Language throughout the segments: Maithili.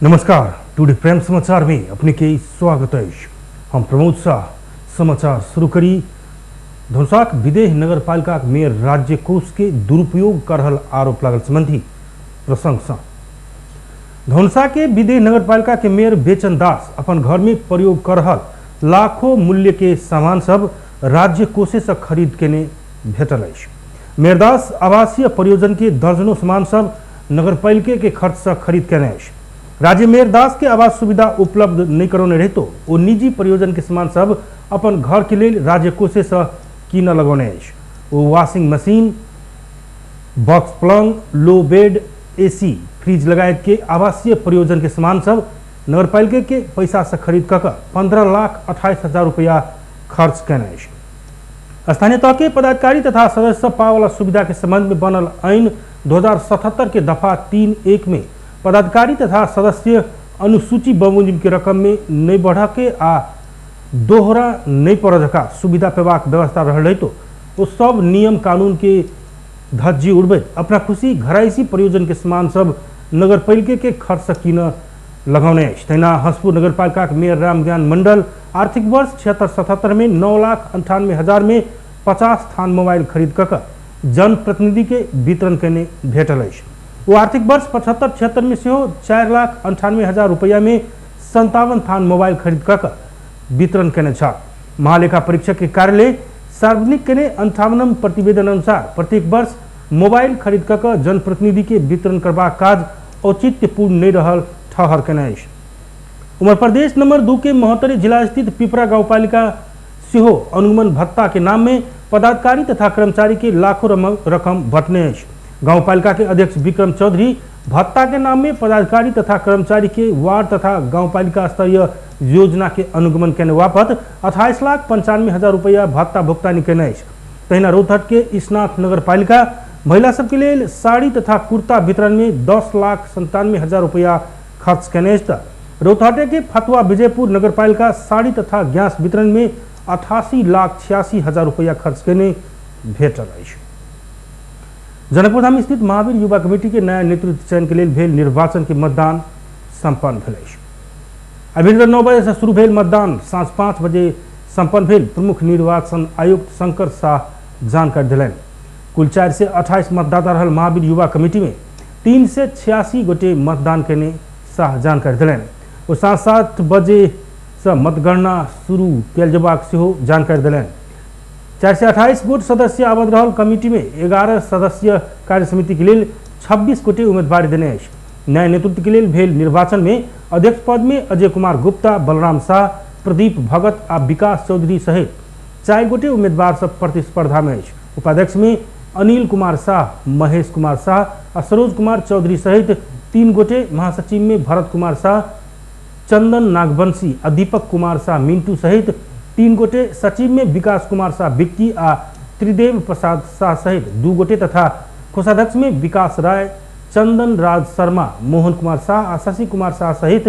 नमस्कार, टुडे प्रेम समाचार में अपने के स्वागत अछि। हम प्रमोद शाह। समाचार शुरू करी। धनुषाक विदेह नगरपालिका मेयर राज्य कोष के दुरुपयोग कर रहल आरोप लागल संबंधी प्रसंग सँ धनुषा के विदेह नगरपालिका के मेयर बेचन दास अपन घर में प्रयोग कर रहल लाखों मूल्य के सामान सब राज्य कोषे से खरीद केने भेटल अछि। मेयर दास आवासीय परियोजन के दर्जनों सामान सब नगरपालिका के खर्च से खरीद केने अछि। राज्य मेयर दास के आवास सुविधा उपलब्ध नहीं करौने रहितो ओ निजी परियोजन के सामान सब अपन घर के लेल राज्य कोषे से कीन लगौने अछि। ओ वॉशिंग मशीन, बॉक्स पलंग, लो बेड, एसी, फ्रिज लगायत के आवासीय परियोजन के सामान सब नगरपालिका के पैसा से खरीद कऽ 15,28,000 रुपया खर्च केने अछि। स्थानीय तह के पदाधिकारी तथा सदस्य सब पावला सुविधा के संबंध में बनल ऐन 2077 के दफा 3(1) में पदाधिकारी तथा सदस्य अनुसूची बमोजिम के रकम में नहीं बढ़ के आ दोहरा नहीं पड़ जका सुविधा पेबाक व्यवस्था रहल रहितो ओ सब नियम कानून के धज्जी उड़बैत अपना खुशी घरायसी परियोजन के सामान सब नगरपालिका के खर्च से कीन लगौने अछि। तहिना हंसपुर नगरपालिका के मेयर रामज्ञान मंडल आर्थिक वर्ष 76-77 में 9,98,000 में 50 थान मोबाइल खरीद कऽ जनप्रतिनिधि के वितरण केने भेटल अछि। ओ आर्थिक वर्ष 75-76 में सेहो 4,98,000 रुपया में 57 थान मोबाइल खरीद कऽ वितरण केने छल। महालेखा परीक्षक के कार्यालय सार्वजनिक केने 58 प्रतिवेदन अनुसार प्रत्येक वर्ष मोबाइल खरीद कऽ जनप्रतिनिधि के वितरण करबाक काज औचित्यपूर्ण नहीं रहल ठहर केने अछि। उमर प्रदेश नंबर 2 के महोत्तरी जिला स्थित पिपरा गाउँपालिका सेहो अनुगमन भत्ता के नाम में पदाधिकारी तथा कर्मचारी के लाखों रकम बटने अछि। गाउँपालिका के अध्यक्ष विक्रम चौधरी भत्ता के नाम में पदाधिकारी तथा कर्मचारी के वार्ड तथा गाउँपालिका स्तरीय योजना के अनुगमन केने बापत 28,95,000 रुपया भत्ता भुगतानी केने अछि। तहिना रौतहट के ईशनाथ नगरपालिका महिला सबके लेल साड़ी तथा कुर्ता वितरण में 10,97,000 रुपया खर्च केने अछि। रौतहटे के फतुआ विजयपुर नगरपालिका साड़ी तथा गैस वितरण में 88,86,000 रुपया खर्च केने भेटल अछि। जनकपुरधाम स्थित महावीर युवा कमेटी के नया नेतृत्व चयन के लेल भेल निर्वाचन के मतदान संपन्न भेल अछि। अभी 9 बजे से शुरू भेल मतदान साँझ 5 बजे संपन्न भेल। प्रमुख निर्वाचन आयुक्त शंकर शाह जानकारी दिलनि। कुल 428 मतदाता रहल महावीर युवा कमेटी में 386 गोटे मतदान केने शाह जानकारी दिलनि। ओ साँझ 7 बजे से मतगणना शुरू कयल जेबाक सेहो जानकारी दिलनि। 428 गोट सदस्य आबद्ध रहल कमिटी में 11 सदस्य कार्य समिति के लेल 26 गोटे उम्मीदवारी देने अछि। नया नेतृत्व के लेल भेल निर्वाचन में अध्यक्ष पद में अजय कुमार गुप्ता, बलराम शाह, प्रदीप भगत आ विकास चौधरी सहित 4 गोटे उम्मीदवार सब प्रतिस्पर्धा में अछि। उपाध्यक्ष में अनिल कुमार शाह, महेश कुमार शाह आ सरोज कुमार चौधरी सहित 3 गोटे, महासचिव में भरत कुमार शाह, चंदन नागवंशी आ दीपक कुमार शाह मिंटू सहित 3 गोटे, सचिव में विकास कुमार शाह बिक्की आ त्रिदेव प्रसाद शाह सहित 2 गोटे तथा कोषाध्यक्ष में विकास राय, चंदन राज शर्मा, मोहन कुमार शाह आ शशि कुमार शाह सहित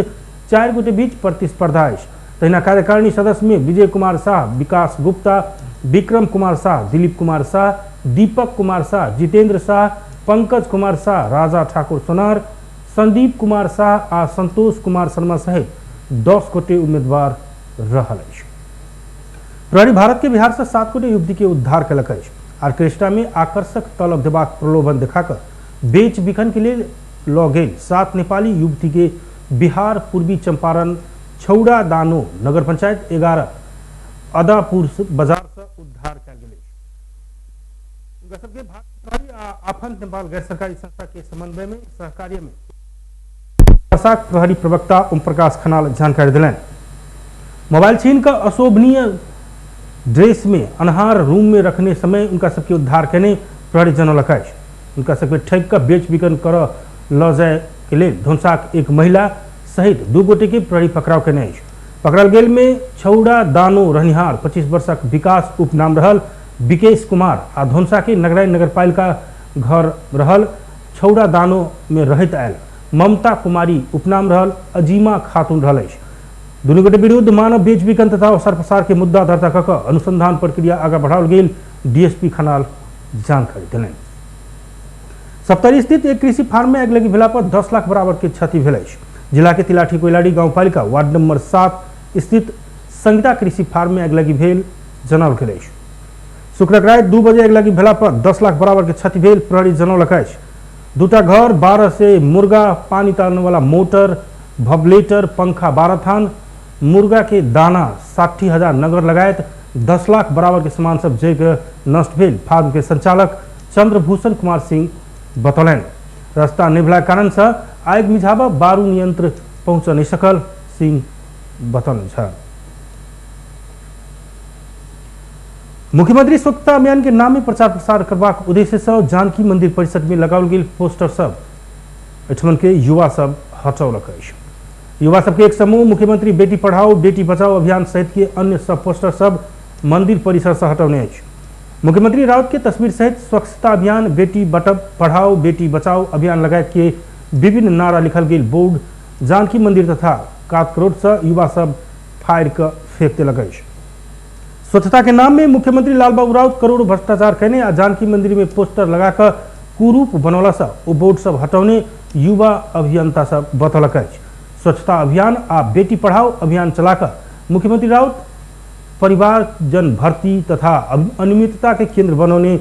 4 गोटे बीच प्रतिस्पर्धा अछि। तहिना कार्यकारिणी सदस्य में विजय कुमार शाह, विकास गुप्ता, विक्रम कुमार शाह, दिलीप कुमार शाह, दीपक कुमार शाह, जितेंद्र शाह, पंकज कुमार शाह, राजा ठाकुर सोनार, संदीप कुमार शाह आ संतोष कुमार शर्मा सहित 10 गोटे उम्मीदवार रहल अछि। प्रहरी भारत के बिहार से 7 गोटे युवती के उद्धार केलक अछि। आर्केस्ट्रा में आकर्षक तलब देबाक प्रलोभन देखाकर बेच बिखन के लेल लऽ गेल 7 नेपाली युवती के बिहार पूर्वी चंपारण छौड़ा दानो नगर पंचायत 11 अदापुर बाजार से उद्धार कयल गेल अछि। हुनका सबके भारत प्रहरी आ आफन नेपाल गैर सरकारी संस्था के समन्वय में सहकार्य में प्रहरी प्रवक्ता ओम प्रकाश खनाल जानकारी दिलनि। मोबाइल छीन कऽ अशोभनीय ड्रेस में अन्हार रूम में रखने समय उनका सबके उद्धार केने प्रहरी जनौलक अछि। उनका सबके ठकि कऽ बेच बिकन करऽ लऽ जाय के लेल धनुषाक एक महिला सहित 2 गोटे के प्रहरी पकड़ाव केने अछि। पकड़ल गेल में छौड़ा दानो रहनिहार 25 वर्षक विकास उपनाम रहल विकेश कुमार आ धनुषा के नगराई नगरपालिका घर रहल छौड़ा दानो में रहैत आयल ममता कुमारी उपनाम रहल अजीमा खातून रहल अछि। दुनू गोटे विरुद्ध मानव बेच बिकन तथा अवसर प्रसार के मुद्दा दर्ता कऽ अनुसंधान प्रक्रिया आगा बढ़ाओल गेल डीएसपी खनाल जानकारी देलनि। सप्तरी स्थित एक कृषि फार्म में आगिलगी भेला पर 10 लाख बराबर के क्षति भेल अछि। जिला के तिलाठी कोइलाड़ी गाउँपालिका वार्ड नंबर 7 स्थित संगीता कृषि फार्म में अगलगी भेल जनाओल गेल अछि। शुक्रक राति 2 बजे अगलगी भेला पर 10 लाख बराबर के क्षति भेल प्रहरी जनौलक अछि। दूटा घर, 1200 मुर्गा, पानी तारने वाला मोटर, भबलेटर, पंखा 12 थान, मुर्गा के दाना 60,000 नगर लगायत 10 लाख बराबर के सामान सब जरि के नष्ट भेल फार्म के संचालक चंद्रभूषण कुमार सिंह बतौलनि। रास्ता नहि भेलाक कारण से आगि मिझाबऽ बारूद यंत्र पहुँच नहीं सकल सिंह बतौलनि छल। मुख्यमंत्री स्वच्छता अभियान के नाम में प्रचार प्रसार करबाक उद्देश्य से जानकी मंदिर परिसर में लगाओल गेल पोस्टर सब एहिठमन के युवा सब हटौलक अछि। युवा सबके एक समूह मुख्यमंत्री बेटी पढ़ाओ बेटी बचाओ अभियान सहित के अन्य सब पोस्टर सब मंदिर परिसर से हटौने अछि। मुख्यमंत्री राउत के तस्वीर सहित स्वच्छता अभियान, बेटी पढ़ाओ बेटी बचाओ अभियान लगायत के विभिन्न नारा लिखल गेल बोर्ड जानकी मंदिर तथा कातकरोड से युवा सब फाड़ि कऽ फेंक देलक अछि। स्वच्छता के नाम में मुख्यमंत्री लालबाबू राउत करोड़ों भ्रष्टाचार कयने आ जानकी मंदिर में पोस्टर लगाकर कुरूप बनौला से ओ बोर्ड सब हटौने युवा अभियंता सब बतौलक अछि। स्वच्छता अभियान आ बेटी पढ़ाओ अभियान चलाकर मुख्यमंत्री राउत परिवार जन भर्ती तथा अनियमितता के केंद्र बनौने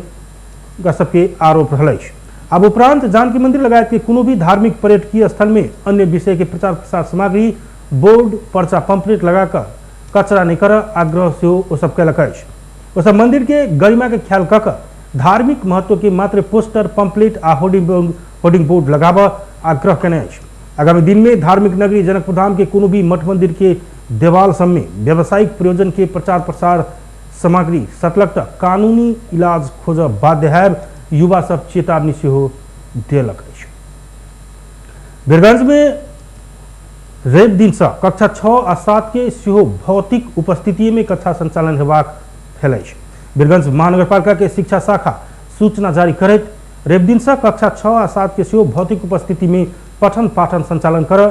का सबके आरोप रहल अछि। आब उपरांत जानकी मंदिर लगायत के कोनो भी धार्मिक पर्यटकीय स्थल में अन्य विषय के प्रचार प्रसार सामग्री बोर्ड पर्चा पंपलेट लगाकर कचरा नहीं कर आग्रह सेहो ओ सब कयलक अछि। ओ सब मंदिर के गरिमा के ख्याल कऽ कऽ धार्मिक महत्व के मात्र पोस्टर पंपलेट आ होर्डिंग बोर्ड लगाबऽ आग्रह कयने अछि। आगामी दिन में धार्मिक नगरी जनकपुर धाम के कोनो भी मठ मंदिर के देवाल सब में व्यावसायिक प्रयोजन के प्रचार प्रसार सामग्री सटलक तऽ कानूनी इलाज खोजऽ बाध्य हैब युवा सब चेतावनी सेहो देलक अछि। वीरगंज में रवि दिन से कक्षा 6 आ 7 के सेहो भौतिक उपस्थिति में कक्षा संचालन हेबाक भेल अछि। वीरगंज महानगरपालिका के शिक्षा शाखा सूचना जारी करैत रवि दिन से कक्षा 6 आ 7 के सेहो भौतिक उपस्थिति में पठन पाठन संचालन कर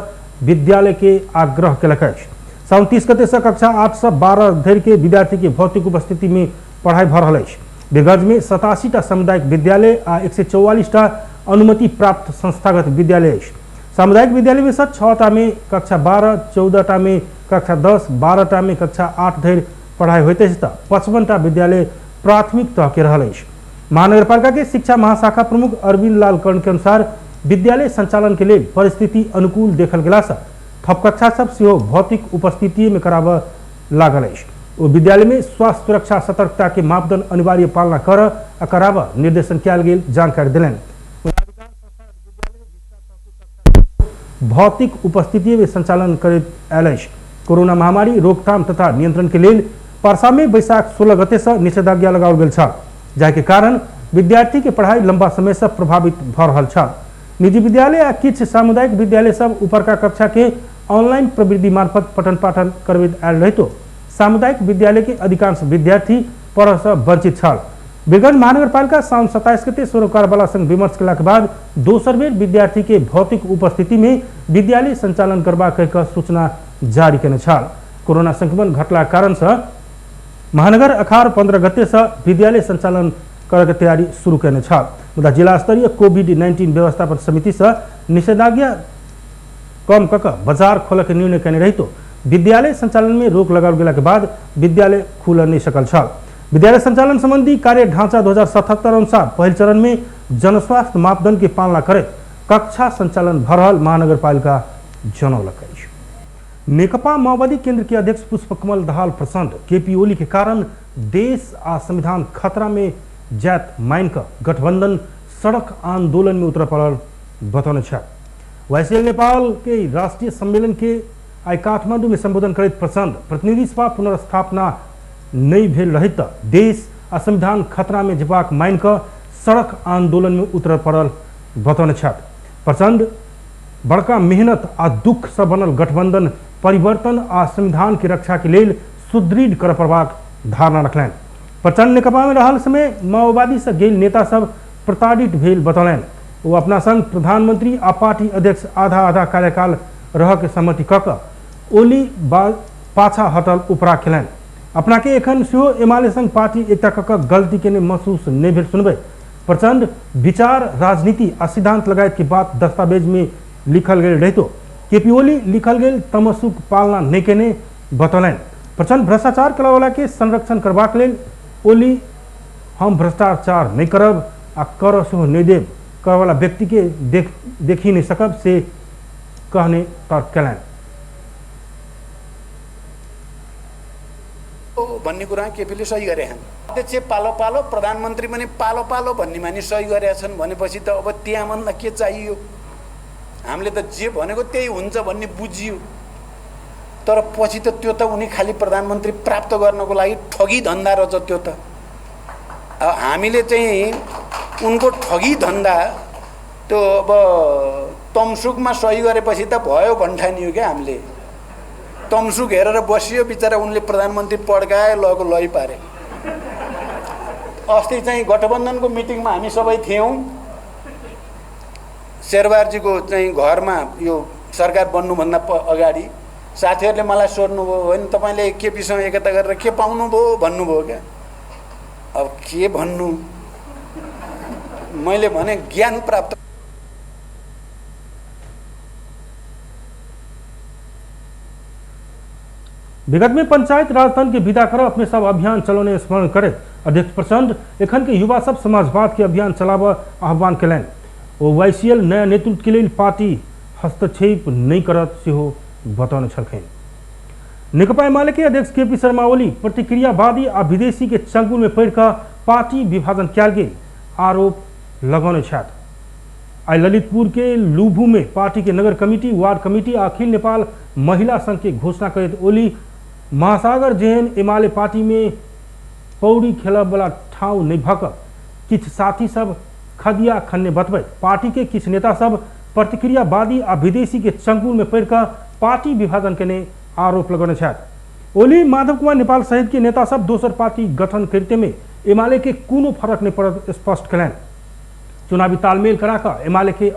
विद्यालय के आग्रह केलक अछि। साउन 30 गते से कक्षा 8 से 12 धरि के विद्यार्थी के भौतिक उपस्थिति में पढ़ाई भऽ रहल अछि। वीरगंज में 87 टा सामुदायिक विद्यालय आ 144 टा अनुमति प्राप्त संस्थागत विद्यालय अछि। सामुदायिक विद्यालय में से 6 टा में कक्षा 12, 14 टा में कक्षा 10, 12 टा में कक्षा 8 धरि पढ़ाई होइत अछि तऽ 55 टा विद्यालय प्राथमिक तह के रहल अछि। महानगरपालिका के शिक्षा महाशाखा प्रमुख अरविंद लाल कर्ण के अनुसार विद्यालय संचालन के लेल परिस्थिति अनुकूल देखल गेला से थप कक्षा सब सेहो भौतिक उपस्थिति में कराबऽ लागल अछि। ओ विद्यालय में स्वास्थ्य सुरक्षा सतर्कता के मापदंड अनिवार्य पालना कर आ कराबऽ निर्देशन कयल गेल जानकारी देलनि। भौतिक उपस्थिति में संचालन करैत आयल अछि। कोरोना महामारी रोकथाम तथा नियंत्रण के लेल परसा में बैसाख 16 गते से निषेधाज्ञा लगाओल गेल छल, जाहि के कारण विद्यार्थी के पढ़ाई लंबा समय से प्रभावित भऽ रहल छल। निजी विद्यालय आ किछु सामुदायिक विद्यालय सब ऊपरका कक्षा के ऑनलाइन प्रविधि मार्फत पठन पाठन करबैत आयल रहितो सामुदायिक विद्यालय के अधिकांश विद्यार्थी पढ़ से वंचित छल। वीरगंज महानगरपालिका साउन 27 गते सरोकारवाला संग विमर्श केलाक बाद दोसर बेर विद्यार्थी के भौतिक उपस्थिति में विद्यालय संचालन करबाक कहि कऽ सूचना जारी केने छल। कोरोना संक्रमण घटलाक कारण से महानगर अखार 15 गते से विद्यालय संचालन करके तैयारी शुरू केने छल, मुदा जिला स्तरीय कोविड-19 व्यवस्थापन समिति से निषेधाज्ञा कम कऽ कऽ बाजार खोलऽ के निर्णय केने रहितो विद्यालय संचालन में रोक लगाओल गेला के बाद विद्यालय खुल नहीं सकल छल। विद्यालय संचालन संबंधी कार्य ढांचा 2077 अनुसार पहिल चरण में जनस्वास्थ्य मापदंड के पालना करैत कक्षा संचालन भऽ रहल महानगरपालिका जनौलक अछि। नेकपा माओवादी केंद्र के अध्यक्ष पुष्पकमल दाहाल प्रचण्ड केपी ओली के कारण देश आ संविधान खतरा में जायत मान कऽ गठबंधन सड़क आंदोलन में उतर पड़ल बतौने छथि। वाईसीएल नेपाल के राष्ट्रीय सम्मेलन के आइ काठमांडू में संबोधन करैत प्रचण्ड प्रतिनिधि सभा पुनर्स्थापना नहीं भेल रहित तऽ देश आ संविधान खतरा में जेबाक मान कऽ सड़क आंदोलन में उतर पड़ल बतौने छथि। प्रचण्ड बड़का मेहनत आ दुख से बनल गठबंधन परिवर्तन आ संविधान के रक्षा के लेल सुदृढ़ कर पड़बाक धारणा रखलनि। प्रचण्ड नेकपा में रहल समय माओवादी से गेल नेता सब प्रताड़ित भेल बतौलनि। ओ अपना संग प्रधानमंत्री आ पार्टी अध्यक्ष आधा आधा कार्यकाल रह के सहमति कऽ कऽ ओली पाछा हटल उपरा केलनि। अपना के एखन सेहो एमाले संग पार्टी एकता कऽ कऽ गलती केने महसूस नहि भेल सुनबै प्रचण्ड विचार राजनीति आ सिद्धांत लगायत के बात दस्तावेज में लिखल गेल रहितो केपी ओली लिखल गेल तमसुक पालना नहि केने बतौलनि। प्रचंड भ्रष्टाचार करयवला के संरक्षण करबाक लेल ओली हम भ्रष्टाचार नहि करब आ कर सेहो नहि देब करयवला व्यक्ति के देखि नहि सकब से कहने तर्क केलनि। भन्ने कुरा केपीले सही गरे छन्। अध्यक्ष पालो पालो प्रधानमन्त्री पनि पालो पालो भन्नेमा नि सही गरेका छन् भनेपछि त अब त्यहाँभन्दा के चाहियो? हामीले त जे भनेको त्यही हुन्छ भन्ने बुझियो। तर पछि त त्यो त उनी खालि प्रधानमन्त्री प्राप्त गर्नको लागि ठगी धन्दा रहेछ त्यो त। हामीले चाहिँ उनको ठगी धन्दा त्यो अब तमसुकमा सही गरेपछि त भयो भन्ठानियो क्या हामीले। तमसुक हेरेर बसियो बिचरा, उनले प्रधानमन्त्री पड्काए लगो लै पारे। अस्ति चाहिँ गठबन्धनको मिटिङमा हामी सबै थियौँ। शेरबहादुरजीको चाहिँ घरमा यो सरकार बन्नुभन्दा अगाडि साथीहरूले मलाई सोध्नुभयो, होइन तपाईँले केपीसँग एकता गरेर के पाउनुभयो भन्नुभयो क्या। अब के भन्नु, मैले भने ज्ञान प्राप्त। विगत में पंचायत राजतंत्र के विदा कर अपने सब अभियान चलौने स्मरण करे अध्यक्ष प्रचंड एखन के युवा सब समाजवाद के अभियान चलाब आह्वान केलनि। ओ वाईसीएल नया नेतृत्व के लेल पार्टी हस्तक्षेप नहीं करत सेहो बतौने छलखिन। नेकपा एमाले के अध्यक्ष केपी शर्मा ओली प्रतिक्रियावादी आ विदेशी के चंगुल में पड़ि कऽ पार्टी विभाजन कयल गेल आरोप लगौने छथि। आइ ललितपुर के लुभू में पार्टी के नगर कमिटी, वार्ड कमिटी आ अखिल नेपाल महिला संघ के घोषणा करैत ओली महासागर जेहन एमाले पार्टी में पौड़ी खेलबला ठाउँ नहीं भऽ कऽ किछु साथी सब खदिया खन्ने बतबैत पार्टी के किछु नेता सब प्रतिक्रियावादी आ विदेशी के चंगुल में पड़ि कऽ पार्टी विभाजन केने आरोप लगौने छथि। ओली माधव कुमार नेपाल सहित के नेता सब दोसर पार्टी गठन करते में एमाले के कोनो फरक नहीं पड़त स्पष्ट कयलनि। चुनावी तालमेल करा कऽ एमाले के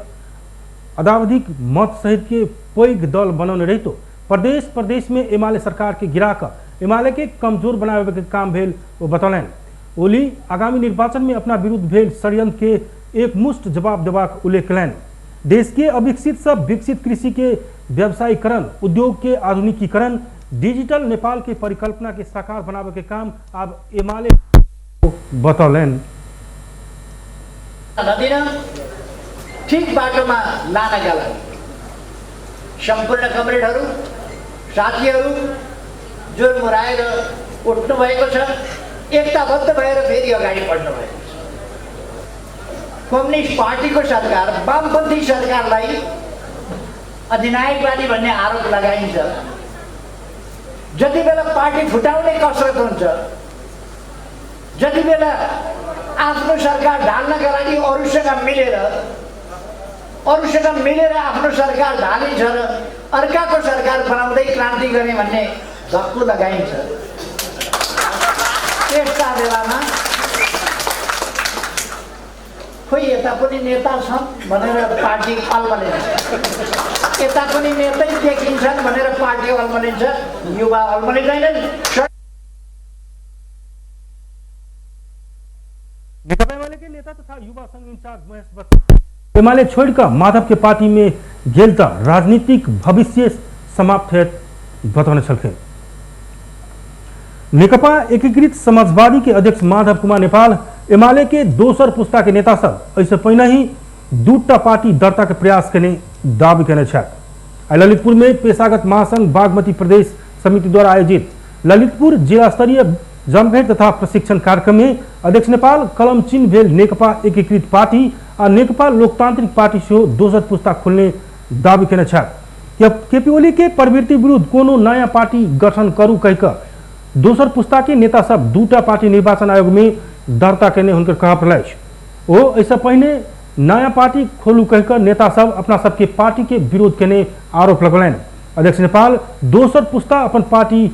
अदावधिक मत सहित के पैघ दल बनौने रहितो प्रदेश प्रदेश में एमाले सरकार के गिरा कऽ एमाले के कमजोर बनावे के काम भेल ओ बतौलनि। ओली आगामी निर्वाचन में अपना विरुद्ध भेल षड्यंत्र के एकमुश्त जवाब देबाक उल्लेख कयलनि। देश के अविकसित सब विकसित कृषि के व्यवसायीकरण, उद्योग के आधुनिकीकरण, डिजिटल नेपाल के परिकल्पना के साकार बनावे के काम अब एमाले बतौलनि। ठीक बाटोमा लानका लागि सम्पूर्ण कमरेडहरू साथीहरू जोर मुराएर उठ्नु भएको छ, एकताबद्ध भएर फेरि अगाडि बढ्नु भएको छ। कम्युनिस्ट पार्टीको सरकार वामपन्थी सरकारलाई अधिनायकवादी भन्ने आरोप लगाइन्छ। जति बेला पार्टी फुटाउने कसरत हुन्छ, जति बेला आफ्नो सरकार ढाल्नका लागि अरूसँग मिलेर आफ्नो सरकार ढालिन्छ र अर्काको सरकार बनाउँदै क्रान्ति गर्ने भन्ने धक्कु लगाइन्छ, त्यस्ता बेलामा खोइ यता पनि नेता छन् भनेर पार्टी अल्मलिन्छ, यता पनि नेतै देखिन्छन् भनेर पार्टी अल्मलिन्छ, युवा अल्मलिँदैनन्। नेकपा एमाले के नेता तथा युवा संघ इंचार्ज महेश बस्नेत एमाले छोड़िकऽ माधव के पार्टी में गेल तऽ राजनीतिक भविष्य समाप्त होयत बतौने छलखिन। नेकपा एकीकृत समाजवादी के अध्यक्ष माधव कुमार नेपाल एमाले के दोसर पुस्ता के नेता सब एहिसँ पहिने ही दूटा पार्टी दर्ता के प्रयास केने दावी केने छथि। आइ ललितपुर में पेशागत महासंघ बागमती प्रदेश समिति द्वारा आयोजित ललितपुर जिला स्तरीय जमघट तथा प्रशिक्षण कार्यक्रम में अध्यक्ष नेपाल कलम चिन्ह भेल नेकपा एकीकृत पार्टी आ नेकपा लोकतांत्रिक पार्टी सेहो दोसर पुस्ता खोलने दावी केने छथि। केपी ओली के प्रवृत्ति विरुद्ध कोनो नया पार्टी गठन करू कहि कऽ दोसर पुस्ता के नेता सब दूटा पार्टी निर्वाचन आयोग में दर्ता केने हुनकर कहब रहल अछि। ओ एहिसँ पहिने नया पार्टी खोलू कहि कऽ नेता सब अपना सबके पार्टी के विरोध केने आरोप लगौलनि। अध्यक्ष नेपाल दोसर पुस्ता अपन पार्टी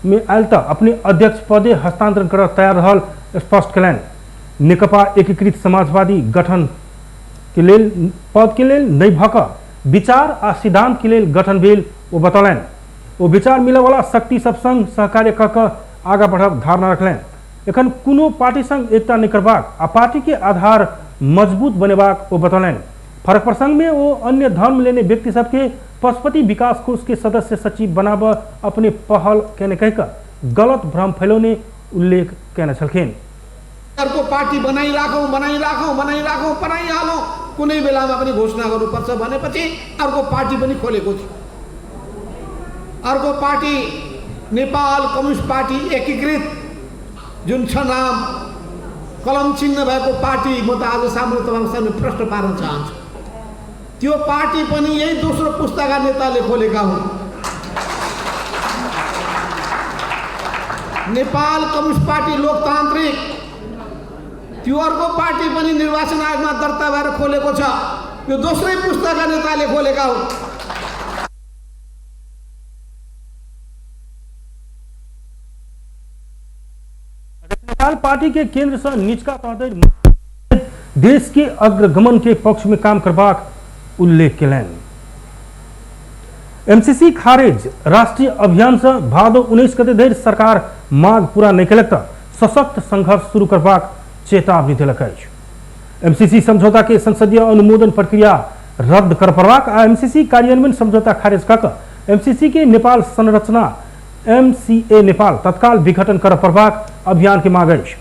में आयल तऽ अपने अध्यक्ष पदे हस्तांतरण करऽ तैयार रहल स्पष्ट कयलनि। नेकपा एकीकृत समाजवादी गठन के लेल पद के लेल नहि भऽ कऽ विचार आ सिद्धांत के लेल गठन भेल ओ बतौलनि। ओ विचार मिलयवला शक्ति सब संग सहकार्य कऽ कऽ आगाँ बढ़ब धारणा रखलनि। एखन कोनो पार्टी संग एकता नहि करबाक आ पार्टी के आधार मजबूत बनेबाक ओ बतौलनि। फरक प्रसंग में ओ अन्य धर्म लेने व्यक्ति सबके पशुपति विकास कोष के सदस्य सचिव बनाब अपने पहल केने कहिक गलत भ्रम फैलौने उल्लेख केने छलखिन। अर्को पार्टी बनाइराखौँ बनाइराखौँ बनाइराखौँ बनाइहालौँ, कुनै बेलामा पनि घोषणा गर्नुपर्छ भनेपछि अर्को पार्टी पनि खोलेको थियो। अर्को पार्टी नेपाल कम्युनिस्ट पार्टी एकीकृत जुन छ नाम कलम चिन्ह भएको पार्टी, म त आज सामु तपाईँको सामने प्रश्न पार्न चाहन्छु, त्यो पार्टी पनि यही दोस्रो पुस्ताका नेताले खोलेका हुन्। नेपाल कम्युनिस्ट पार्टी लोकतान्त्रिक, त्यो अर्को पार्टी पनि निर्वाचन आयोगमा दर्ता भएर खोलेको छ, यो दोस्रै पुस्ताका नेताले खोलेका हुन्। नेपाल पार्टी के केंद्र से निचका तह देश के अग्रगमन के पक्ष में काम करबाक उल्लेख केलनि। एमसीसी खारिज राष्ट्रीय अभियान से भादो 19 गते धरि सरकार मांग पूरा नहीं केलक त सशक्त संघर्ष शुरू करबाक चेतावनी देलक अछि। एमसीसी समझौता के संसदीय अनुमोदन प्रक्रिया रद्द कर पड़बाक आ एमसीसी कार्यान्वयन समझौता खारिज कऽ कऽ एमसीसी के नेपाल संरचना एमसीए नेपाल तत्काल विघटन कर पड़बाक अभियान के मांग अछि।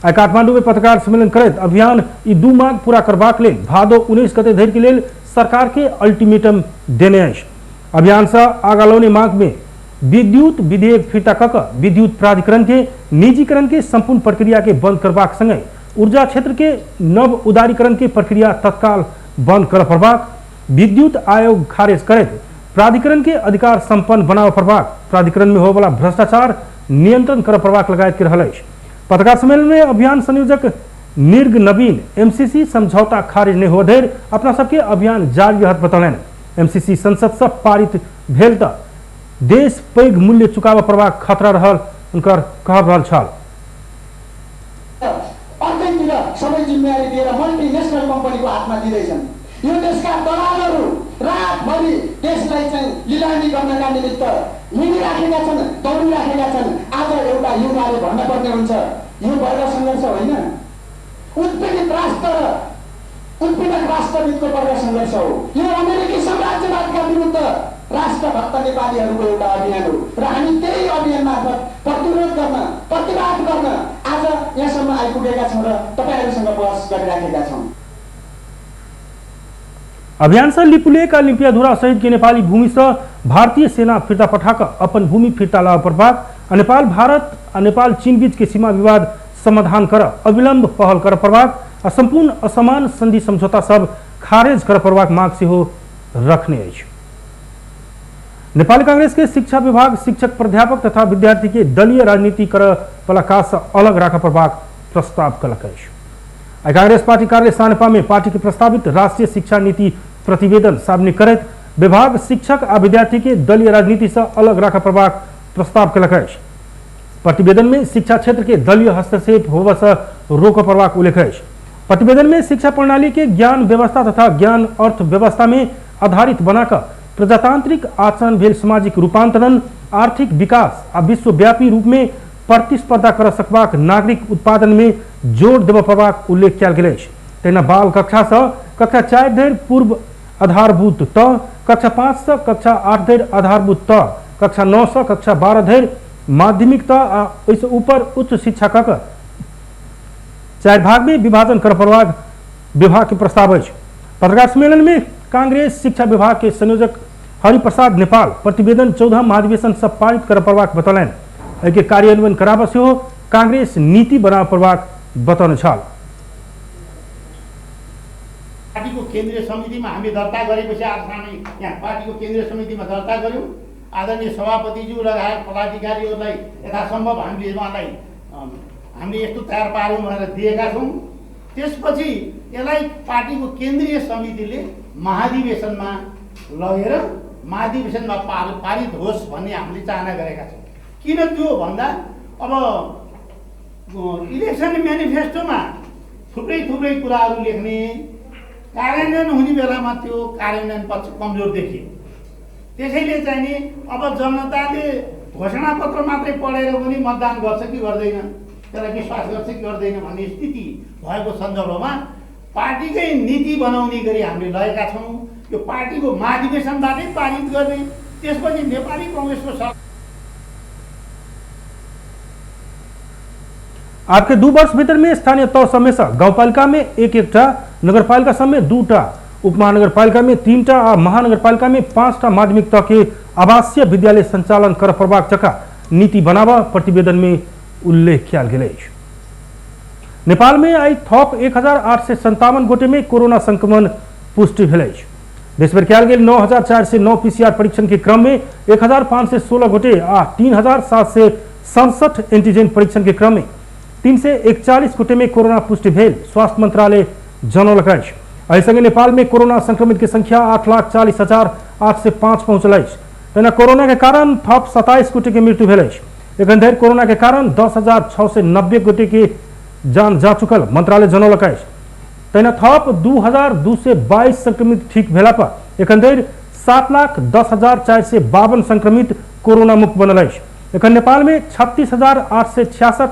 आइ काठमांडू में पत्रकार सम्मेलन करैत अभियान ई दू मांग पूरा करबाक लेल भादो 19 गते धरि के लेल सरकार के अल्टीमेटम देने अछि। अभियान से आगा लौने मांग में विद्युत विधेयक फिर्ता कऽ कऽ विद्युत प्राधिकरण के निजीकरण के संपूर्ण प्रक्रिया के बंद करबाक संगे ऊर्जा क्षेत्र के नव उदारीकरण के प्रक्रिया तत्काल बंद कर पड़बाक, विद्युत आयोग खारिज करैत प्राधिकरण के अधिकार संपन्न बनाबऽ पड़बाक, प्राधिकरण में होबला भ्रष्टाचार नियंत्रण कर पड़बाक लगायत के रहल अछि। पत्रकार सम्मेलन में अभियान संयोजक निर्ग नवीन एमसीसी समझौता खारिज नहीं हुआ धरि अपना सबके अभियान जारी रहत बतौलनि। एमसीसी संसद से पारित भेल त देश पैघ मूल्य चुकाबऽ पड़बाक खतरा रहल उनकर कहब रहल छल। अर्कैतिर सबै जिम्मेवारी दिएर मल्टिनेसनल कम्पनीको हातमा दिँदैछन्। यो देशका दलालहरू रातभरि देशलाई चाहिँ लिलामी गर्नका निमित्त हिँडिराखेका छन्, दौडिराखेका छन्। आज एउटा युवाले भन्नुपर्ने हुन्छ, यो वर्ग सङ्घर्ष होइन, उत्पीडित राष्ट्र र उत्पीडक राष्ट्रबिचको वर्ग सङ्घर्ष हो। यो अमेरिकी साम्राज्यवादका विरुद्ध राष्ट्रभक्त नेपालीहरूको एउटा अभियान हो र हामी त्यही अभियान मार्फत प्रतिरोध गर्न, प्रतिवाद गर्न आज यहाँसम्म आइपुगेका छौँ र तपाईँहरूसँग बहस गरिराखेका छौँ। अभियान से लिपुलेख आ लिम्पियाधुरा सहित के नेपाली भूमि से भारतीय सेना फिर्ता पठाकर अपन भूमि फिर्ता लाबऽ पड़बाक आ नेपाल भारत आ नेपाल चीन बीच के सीमा विवाद समाधान कर अविलंब पहल कर पड़बाक आ संपूर्ण असमान संधि समझौता सब खारिज कर पड़बाक मांग सेहो रखने अछि। नेपाली कांग्रेस के शिक्षा विभाग शिक्षक प्राध्यापक तथा विद्यार्थी के दलीय राजनीति कर वाला काज से अलग राखऽ पड़बाक प्रस्ताव कलक अछि। आइ कांग्रेस पार्टी कार्यालय सानेपा में पार्टी के प्रस्तावित राष्ट्रीय शिक्षा नीति प्रतिवेदन सार्वजनिक करैत विभाग शिक्षक आ विद्यार्थी के दलीय राजनीति से अलग राखऽ पड़बाक प्रस्ताव कलक अछि। प्रतिवेदन में शिक्षा क्षेत्र के दलीय हस्तक्षेप होबऽ से रोकऽ पड़बाक उल्लेख अछि। प्रतिवेदन में शिक्षा प्रणाली के ज्ञान व्यवस्था तथा ज्ञान अर्थव्यवस्था में आधारित बनाकर प्रजातांत्रिक आचरण भेल सामाजिक रूपांतरण, आर्थिक विकास आ विश्वव्यापी रूप में प्रतिस्पर्धा कर सकबाक नागरिक उत्पादन में जोर देबऽ पड़बाक उल्लेख कयल गेल अछि। तहिना बाल कक्षा से कक्षा 4 धरि पूर्व आधारभूत तह, कक्षा 5 से कक्षा 8 धरि आधारभूत तह, कक्षा 9 से कक्षा 12 धरि माध्यमिक तह आ ओहिसँ ऊपर उच्च शिक्षा कऽ कऽ 4 भाग में विभाजन कर पड़बाक विभाग के प्रस्ताव अछि। पत्रकार सम्मेलन में कांग्रेस शिक्षा विभाग के संयोजक हरिप्रसाद नेपाल प्रतिवेदन 14 महाधिवेशन से पारित कर पड़बाक बतौलनि। एहिके कार्यान्वयन कराबऽ सेहो कांग्रेस नीति बनाबऽ पड़बाक बतौने छल। पार्टीको केन्द्रीय समितिमा हामी दर्ता गरेपछि आज हामी यहाँ पार्टीको केन्द्रीय समितिमा दर्ता गऱ्यौँ। आदरणीय सभापतिज्यू लगायत पदाधिकारीहरूलाई यथासम्भव हामीले उहाँलाई हामीले यस्तो तयार पार्यौँ भनेर दिएका छौँ। त्यसपछि यसलाई पार्टीको केन्द्रीय समितिले महाधिवेशनमा लगेर महाधिवेशनमा पारित होस् भन्ने हामीले चाहना गरेका छौँ। किन त्यो भन्दा अब इलेक्सन म्यानिफेस्टोमा थुप्रै थुप्रै कुराहरू लेख्ने, कार्यान्वयन हुने बेलामा त्यो कार्यान्वयन पक्ष कमजोर देखियो। त्यसैले चाहिँ नि अब जनताले घोषणापत्र मात्रै पढेर पनि मतदान गर्छ कि गर्दैन, त्यसलाई विश्वास गर्छ कि गर्दैन भन्ने स्थिति भएको सन्दर्भमा पार्टीकै नीति बनाउने गरी हामीले लगेका छौँ। यो पार्टीको महाधिवेशनबाटै पारित गर्ने, त्यसपछि नेपाली कङ्ग्रेसको आपके 2 वर्ष भीतर में स्थानीय तह समेत गाउँपालिका में एक एकटा, नगरपालिका समेत 2टा, उपमहानगरपालिका में 3टा आ महानगरपालिका में 5टा माध्यमिक तह के आवासीय विद्यालय संचालन कर पड़बाक जकाँ नीति बनावा प्रतिवेदन में उल्लेख कयल गेल अछि। नेपाल में आई थप 1857 गोटे में कोरोना संक्रमण पुष्टि भेल अछि। देशभर कयल गेल 9409 पीसीआर परीक्षण के क्रम में 1516 गोटे आ 3767 एंटीजन परीक्षण के क्रम में 341 गोटे में कोरोना पुष्टि भेल स्वास्थ्य मंत्रालय जनौलक अछि। एहि संगे नेपाल में कोरोना संक्रमित के संख्या 8,40,805 पहुंचल अछि। तहिना कोरोना के कारण थप 27 गोटे के मृत्यु भेल अछि। एखन धरि कोरोना के कारण 10,690 गोटे के जान जा चुकल मंत्रालय जनौलक अछि। तहिना थप 2,222 संक्रमित ठीक भेला पर एखन धरि 7,10,452 संक्रमित कोरोना मुक्त बनल अछि। एखन नेपाल में 36,866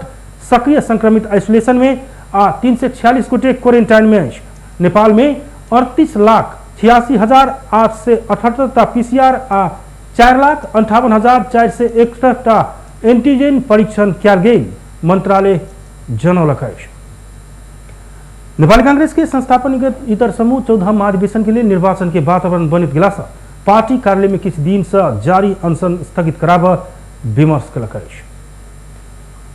सक्रिय संक्रमित आइसोलेशन में आ 346 गोटे क्वारेंटाइन में अछि। नेपाल में 38,86,878 पीसीआर आ 4,58,461 एंटीजन परीक्षण कयल गेल मंत्रालय जनौलक अछि। नेपाली कांग्रेस के संस्थापन इतर समूह 14 महाधिवेशन के लिए निर्वाचन के वातावरण बनित गेला से पार्टी कार्यालय में किछु दिन से जारी अनशन स्थगित कराब विमर्श कयलक अछि।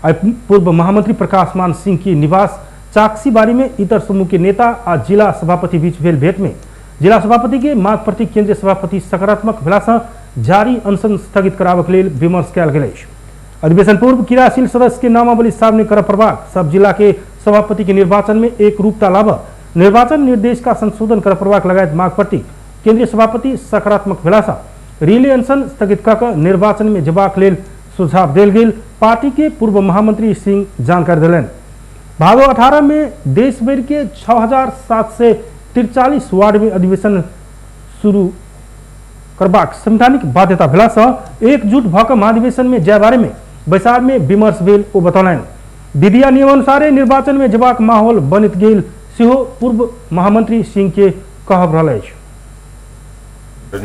आइ पूर्व महामंत्री प्रकाश मान सिंह के निवास चाक्सीबारी में इतर समूह के नेता आ जिला सभापति बीच भेल भेंट में जिला सभापति के माग प्रति केंद्रीय सभापति सकारात्मक भेला से जारी अनशन स्थगित कराबक लेल विमर्श कयल गेल अछि। अधिवेशन पूर्व क्रियाशील सदस्य के नामावली सार्वजनिक करय पड़बाक, सब जिला के सभापति के निर्वाचन में एक रूपता लाभ, निर्वाचन निर्देश का संशोधन करय पड़बाक लगायत माग प्रति केंद्रीय सभापति सकारात्मक भेला से रिले अनशन स्थगित कऽ कऽ निर्वाचन में जेबाक लेल सुझाव देल गेल पार्टी के पूर्व महामंत्री सिंह जानकारी देलनि। भादो 18 में देश भर के 6,743 वार्ड में अधिवेशन शुरू करबाक संवैधानिक बाध्यता भेला से एकजुट भऽ कऽ महाधिवेशन में जाय बारे में बैसार में विमर्श भेल ओ बतौलनि। विधिया नियमानुसारे निर्वाचन में जेबाक माहौल बनित गेल सेहो पूर्व महामंत्री सिंह के कहब रहल अछि।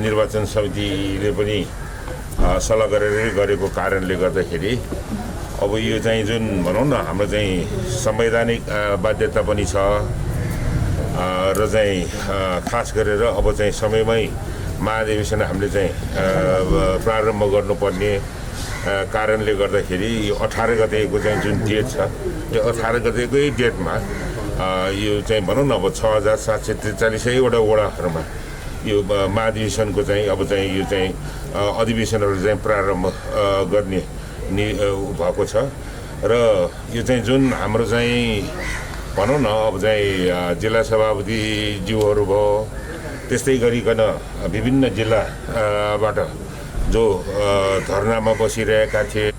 निर्वाचन समितिले पनि सल्लाह गरेरै गरेको कारणले गर्दाखेरि अब यो चाहिँ जुन भनौँ न हाम्रो चाहिँ संवैधानिक बाध्यता पनि छ र चाहिँ खास गरेर अब चाहिँ समयमै महाधिवेशन हामीले चाहिँ प्रारम्भ गर्नुपर्ने कारणले गर्दाखेरि यो 18 गतेको चाहिँ जुन डेट छ यो 18 गतेकै डेटमा यो चाहिँ भनौँ न अब 6,743वटा वडाहरूमा यो महाधिवेशनको चाहिँ अब चाहिँ यो चाहिँ अधिवेशनहरू चाहिँ प्रारम्भ गर्ने भएको छ र यो चाहिँ जुन हाम्रो चाहिँ भनौँ न अब चाहिँ जिल्ला सभापतिज्यूहरू भयो, त्यस्तै गरिकन विभिन्न जिल्लाबाट जो धरनामा बसिरहेका थिए।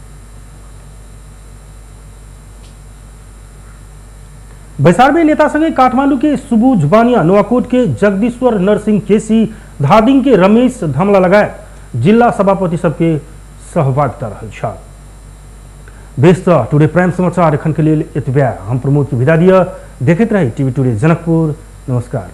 बैसार में नेता संगे काठमांडू के सुबू जुबानिया, नुवाकोट के जगदीश्वर नरसिंह केसी, धादिंग के रमेश धमला लगायत जिला सभापति सबके सहभागिता रहल छल। बेस त टुडे प्राइम समाचार एखन के लेल एतबे। हम प्रमोद के विदा दिअ। देखैत रही टीवी टुडे जनकपुर। नमस्कार।